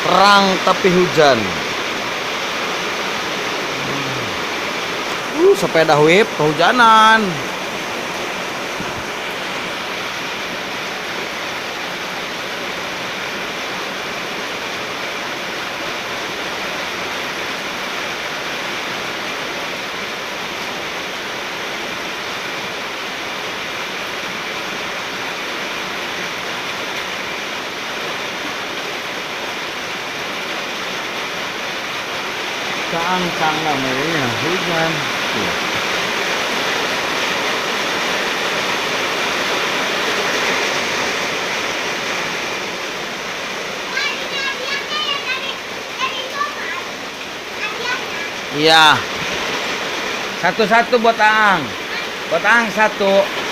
Terang tapi hujan. Sepeda whip kehujanan. Cangcang namanya hujan. Tuh. Iya. Satu-satu buat Aang. Buat Aang satu.